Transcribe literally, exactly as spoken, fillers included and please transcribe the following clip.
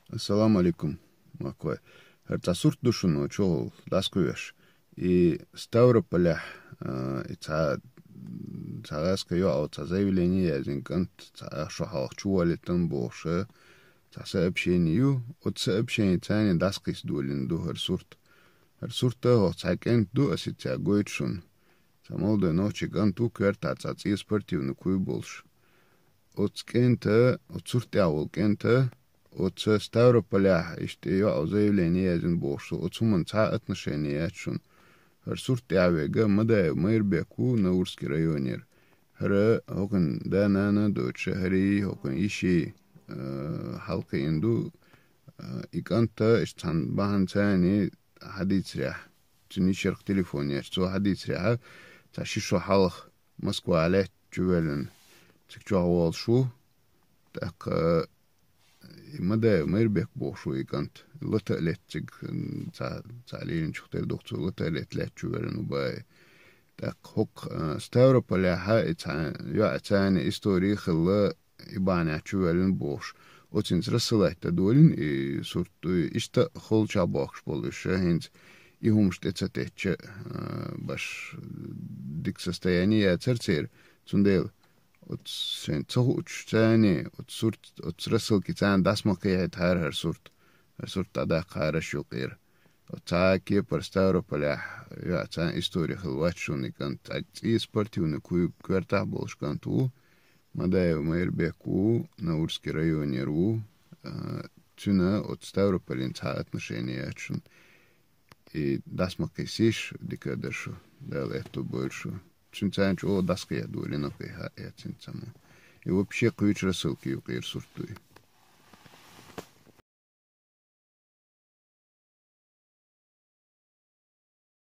Ассаламу алейкум, махкой. ХӀара цхьа сурт ду шуна чухул дӀасакхоьхьуш. И Ставрополехь, а, и цхьа, цхьа гӀазкхий йоӀ, цхьа заявление яздина кӀант, цхьа ах шо хьалха чувалийтан бохуш, цхьа сообщение ю, оцу сообщение царна дӀасакхийса долийна ду хӀара сурт. ХӀара сурт а хӀокху цхьа кӀант ду, аса и цхьа гойту шуна. Цхьа молодой нохчий кӀант ву, коьртахь цхьа цӀе спортивный куй болуш. Оцу кӀанта, оцу сурт тӀехь волу кӀанта, оцу Ставрополехь иштта йоӀ заявление яздина бохуш, оцу хӀуманна цхьа отношение яц шуна. ХӀара сурт тӀехь верг Мадаев Майрбек ву, Наурский районера. ХӀара хӀокхуьнан да-нана а доцуш, хӀара хӀокхуьнан йиши, а, хьалакхиъна ду, а, и кӀант а, иштта цхьана бахьана царна хьадийцарехь, цуьнан йишарх телефон еш, цо хьадийцарехь, цхьа ши шо хьалха Москвахь лаьтта чу воьллина, цига чохь волуш ву. ТӀаккха и Мадаев Майрбек бохуш ву и кӀант. Лата а летта цига, м, цхьа, цхьа лелийначух тера ду-кх цо, лата а летта лаьтта чу воьллина ву баьхьи. ТӀаккха хӀокху, а, Ставрополехь и цхьа йоӀ царна истори хилла, и бахьанехь чу воьллина бохуш. Оцуьнца рассылать дан долийна и сурт, и иштта а холчахь бохкуш болу уьш, хӀинца и хӀуманаш тӀе ца теттча, а, баш дика состояние яцара церан. Цундела оцу шайна ца хуучу царна оцу сурт, оцу рассылки царна дӀаса ма кхехьийтахьара хӀара сурт. ХӀара сурт дӀадаккхахьара аш юкъера. Оцу цхьа а кепара Ставрополехь йоӀ царна истори хилла вац шуна и кӀант. Цхьа цӀе спортивный куй коьртахь болуш кӀант ву, Мадаев Майрбек ву, Наурский районера ву, а, цуьнан оцу Ставрополина цхьа отношение яц шуна. И дӀаса ма кхийсийша, дика а дара шу, Дала аьтто бойла шу. Цуьнан царна чӀогӀа дӀасакхехьа долийна, кхехьа а эцна цхьаммо. И вообще кхуьйчу рассылки юкъера сурт ду и.